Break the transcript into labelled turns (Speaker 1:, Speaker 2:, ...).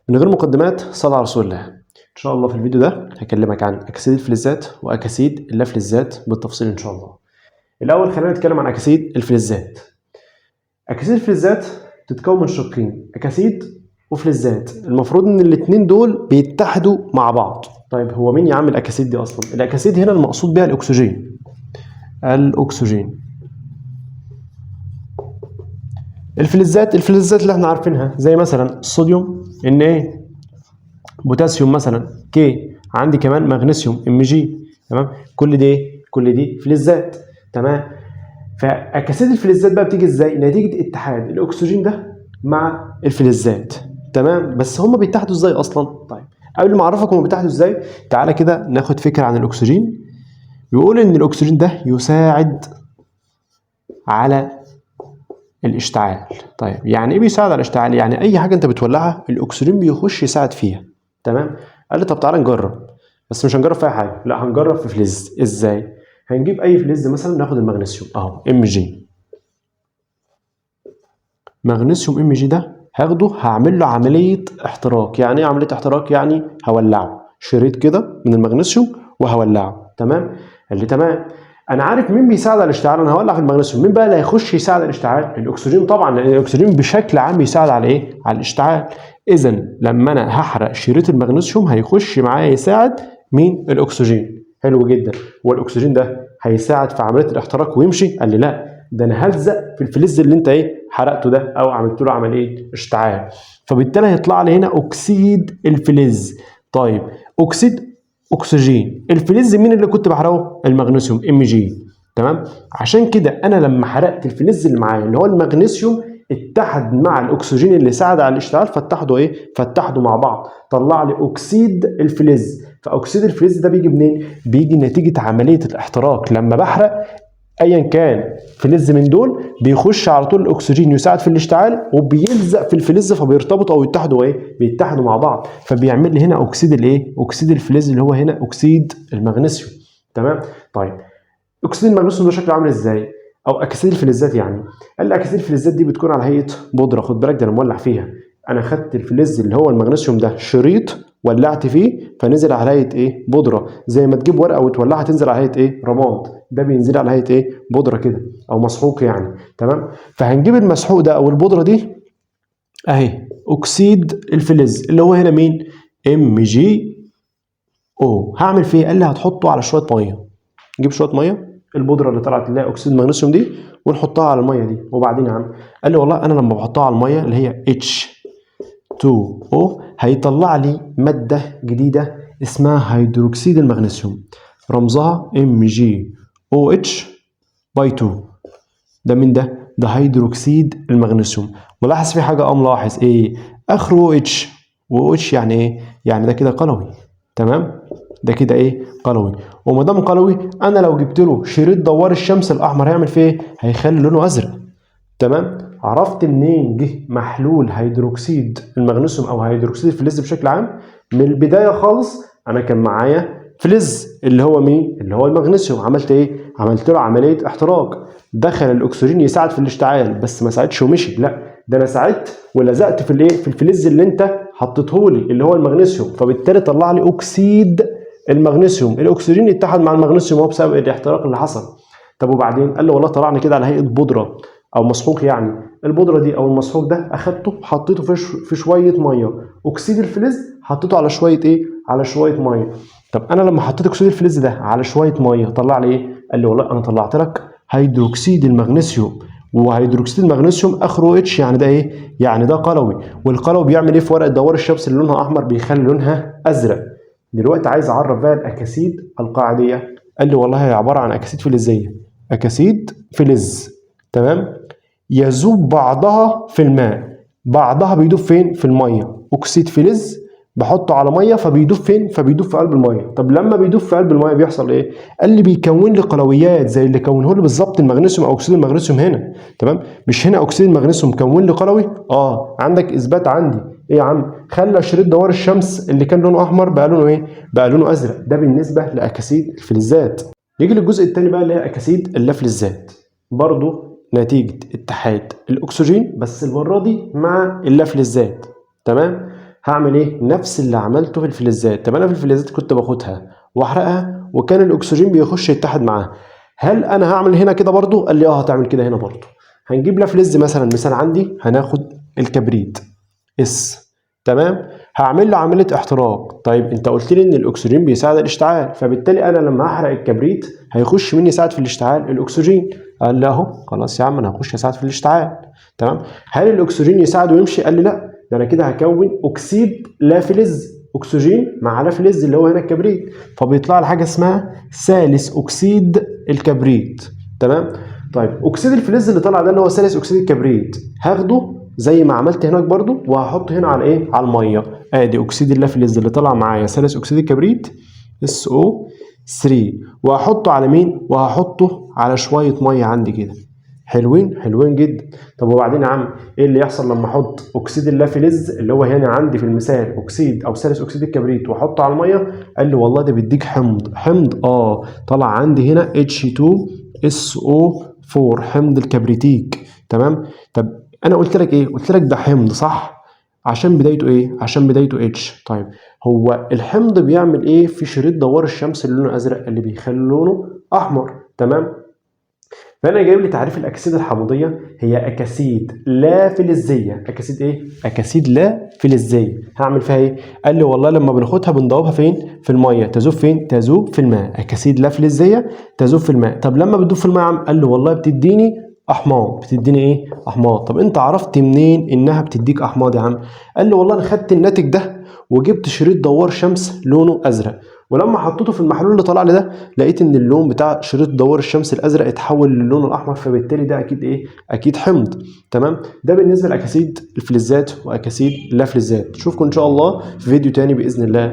Speaker 1: من غير مقدمات، صلى على رسول الله. ان شاء الله في الفيديو ده هكلمك عن اكاسيد الفلزات واكاسيد اللافلزات بالتفصيل ان شاء الله. الاول خلينا نتكلم عن اكاسيد الفلزات. اكاسيد الفلزات تتكون من شقين، اكاسيد وفلزات. المفروض ان الاثنين دول بيتحدوا مع بعض. طيب هو مين يا عم الاكاسيد دي اصلا؟ الاكاسيد هنا المقصود بها الاكسجين. الاكسجين. الفلزات اللي احنا عارفينها زي مثلا الصوديوم Na، بوتاسيوم مثلا K، عندي كمان مغنيسيوم Mg. تمام، كل دي فلزات. تمام، فاكاسيد الفلزات بقى بتيجي ازاي؟ نتيجة اتحاد الاكسجين ده مع الفلزات. تمام، بس هما بيتحدوا ازاي اصلا؟ طيب قبل ما اعرفك هما بيتحدوا ازاي، تعالى كده ناخد فكرة عن الاكسجين. بيقول ان الاكسجين ده يساعد على الاشتعال. طيب يعني ايه بيساعد على الاشتعال؟ يعني اي حاجة انت بتولعها الاكسجين بيخش يساعد فيها. تمام، قال لي طب تعالى نجرب، بس مش هنجرب فيها حاجة، لا هنجرب في فلز. ازاي؟ هنجيب اي فلز، مثلا ناخد المغنيسيوم اهو Mg، مغنيسيوم Mg ده هاخده هعمل له عملية احتراق. يعني ايه عملية احتراق؟ يعني هولعه شريط كده من المغنيسيوم وهولعه. تمام، قال لي تمام، انا عارف مين بيساعد على الاشتعال، انا هولع في المغنيسيوم، مين بقى اللي هيخش يساعد على الاشتعال؟ الاكسجين طبعا، لان الاكسجين بشكل عام بيساعد على ايه؟ على الاشتعال. اذا لما انا هحرق شريط المغنيسيوم هيخش معايا يساعد مين؟ الاكسجين. حلو جدا. هو الاكسجين ده هيساعد في عملية الاحتراق ويمشي؟ قال لي لا، ده انا هلزق في الفلز اللي انت ايه حرقته ده او عملت له عملية اشتعال، فبالتالي هيطلع لي هنا اكسيد الفلز. طيب اكسيد اكسجين، الفلز مين اللي كنت بحرقه؟ المغنيسيوم Mg. تمام، عشان كده انا لما حرقت الفلز اللي معايا اللي هو المغنيسيوم اتحد مع الاكسجين اللي ساعد على الاشتعال، فاتحدوا ايه؟ فاتحدوا مع بعض، طلع لي اكسيد الفلز. فاكسيد الفلز ده بيجي منين؟ بيجي نتيجة عملية الاحتراق. لما بحرق ايا كان فلز من دول بيخش على طول الاكسجين يساعد في الاشتعال وبيلزق في الفلز، فبيرتبطوا او يتحدوا ايه؟ بيتحدوا مع بعض، فبيعمل لي هنا اكسيد الايه؟ اكسيد الفلز اللي هو هنا اكسيد المغنيسيوم. تمام، طيب اكسيد المغنيسيوم ده شكله عامل ازاي؟ او اكسيد الفلزات يعني. قال لي اكسيد الفلزات دي بتكون على هيئة بودره. خد بالك ده انا مولع فيها، انا خدت الفلز اللي هو المغنيسيوم ده شريط ولعت فيه فنزل على هيئة ايه؟ بودره. زي ما تجيب ورقة وتولعها تنزل على هيئة ايه؟ رماد. ده بينزل على هيئة ايه؟ بودره كده او مسحوق يعني. تمام، فهنجيب المسحوق ده او البودره دي اهي، اكسيد الفلز اللي هو هنا مين؟ MgO. هعمل فيه؟ قال لي هتحطه على شوية مية. نجيب شوية مية، البودره اللي طلعت اللي هي اكسيد المغنيسيوم دي، ونحطها على المية دي. وبعدين يا عم قال لي والله انا لما بحطها على المية اللي هي H2O هيطلع لي مادة جديدة اسمها هيدروكسيد المغنيسيوم، رمزها MgOH by 2. ده مين ده؟ ده هيدروكسيد المغنيسيوم. ملاحظ في حاجة؟ ملاحظ ايه؟ اخره OH، و OH يعني ايه؟ يعني ده كده قلوي. تمام، ده كده ايه؟ قلوي. وما دام قلوي انا لو جبت له شريط دوار الشمس الاحمر هيعمل فيه ايه؟ هيخلي لونه ازرق. تمام، عرفت منين جه محلول هيدروكسيد المغنيسيوم او هيدروكسيد الفلز بشكل عام؟ من البداية خالص انا كان معايا فلز اللي هو مين؟ اللي هو المغنيسيوم. عملت ايه؟ عملت له عملية احتراق، دخل الاكسجين يساعد في الاشتعال، بس ما ساعدش ومشي، لا ده انا ساعدت ولزقت في الايه؟ في الفلز اللي انت حطيته لي اللي هو المغنيسيوم، فبالتالي طلع لي اكسيد المغنيسيوم. الاكسجين اتحد مع المغنيسيوم هو بسبب الاحتراق اللي حصل. طب وبعدين؟ قال له والله طلعنا كده على هيئة بودره او مسحوق يعني. البودره دي او المسحوق ده اخدته حطيته في شوية مية، اكسيد الفلز حطيته على شوية ايه؟ على شوية مية. طب انا لما حطيت اكسيد الفلز ده على شوية مية طلع لي ايه؟ قال لي والله انا طلعت لك هيدروكسيد المغنيسيوم، وهيدروكسيد المغنيسيوم اخره H، يعني ده ايه؟ يعني ده قلوي. والقلوي بيعمل ايه في ورقة دوار الشمس اللي لونها احمر؟ بيخلي لونها ازرق. دلوقتي عايز اعرف بقى الاكاسيد القاعديه. قال لي والله هي عبارة عن اكاسيد فلزيه، اكاسيد فلز. تمام، يذوب بعضها في الماء، بعضها بيدوب فين؟ في المية. اكسيد فلز بحطه على مية فبيدوب فين؟ فبيدوب في قلب المية. طب لما بيدوب في قلب المية بيحصل ايه؟ قال لي بيكون لي قلويات زي اللي كونه لي بالظبط المغنيسيوم او اكسيد المغنيسيوم هنا. تمام، مش هنا اكسيد المغنيسيوم كون لي قلوي؟ عندك اثبات عندي ايه يا عم؟ خلى شريط دوار الشمس اللي كان لونه احمر بقى لونه ايه؟ بقى لونه ازرق. ده بالنسبة لاكاسيد الفلزات. نيجي للجزء الثاني بقى اللي هي اكاسيد اللافلزات، برضو نتيجة اتحاد الاكسجين بس المرة دي مع اللافلزات. تمام، هعمل ايه؟ نفس اللي عملته في الفلزات. طب انا في الفلزات كنت باخدها واحرقها وكان الاكسجين بيخش يتحد معاها، هل انا هعمل هنا كده برضو؟ قال لي اه هتعمل كده هنا برضو. هنجيب لافلز مثلا، مثال عندي هناخد الكبريت S، تمام، هعمل له عملية احتراق. طيب انت قلت لي ان الاكسجين بيساعد الاشتعال، فبالتالي انا لما هحرق الكبريت هيخش مين يساعد في الاشتعال؟ الاكسجين. قال لي اهو خلاص يا عم انا هخش اساعد في الاشتعال. تمام، هل الاكسجين يساعد ويمشي؟ قال لي لا، ده انا كده هكون اكسيد لا فلز، اكسجين مع لا فلز اللي هو هنا الكبريت، فبيطلع لي حاجة اسمها ثالث اكسيد الكبريت. تمام، طيب اكسيد الفلز اللي طلع ده اللي هو ثالث اكسيد الكبريت هاخده زي ما عملت هناك برضو وهحطه هنا على ايه؟ على المية. ادي اكسيد اللافلز اللي طلع معايا ثالث اكسيد الكبريت SO3، وهحطه على مين؟ وهحطه على شوية مية عندي كده. حلوين، حلوين جدا. طب وبعدين يا عم ايه اللي يحصل لما احط اكسيد اللافلز اللي هو هنا عندي في المثال اكسيد او ثالث اكسيد الكبريت واحطه على المية؟ قال لي والله ده بيديك حمض. حمض طلع عندي هنا H2SO4 حمض الكبريتيك. تمام، طب انا قلت لك ايه؟ قلت لك ده حمض صح؟ عشان بدايته ايه؟ عشان بدايته H. طيب هو الحمض بيعمل ايه في شريط دوار الشمس اللي لونه ازرق اللي بيخلي لونه احمر؟ تمام، فانا جايب لي تعريف الاكسيد الحامضيه، هي اكاسيد لا فلزيه. اكاسيد ايه؟ اكاسيد لا فلزيه. هعمل فيها ايه؟ قال لي والله لما بناخدها بندوبها فين؟ في المية. تذوب فين؟ تذوب في الماء. اكاسيد لا فلزيه تذوب في الماء. طب لما بتذوب في الماء يا عم؟ قال لي والله بتديني احماض. بتديني ايه؟ احماض. طب انت عرفت منين انها بتديك احماض يا عم؟ قال لي والله انا خدت الناتج ده وجبت شريط دوار شمس لونه ازرق، ولما حطيته في المحلول اللي طلع لي ده لقيت ان اللون بتاع شريط دوار الشمس الازرق اتحول للون الاحمر، فبالتالي ده اكيد ايه؟ اكيد حمض. تمام، ده بالنسبة لاكاسيد الفلزات واكاسيد اللافلزات. اشوفكم ان شاء الله في فيديو تاني باذن الله.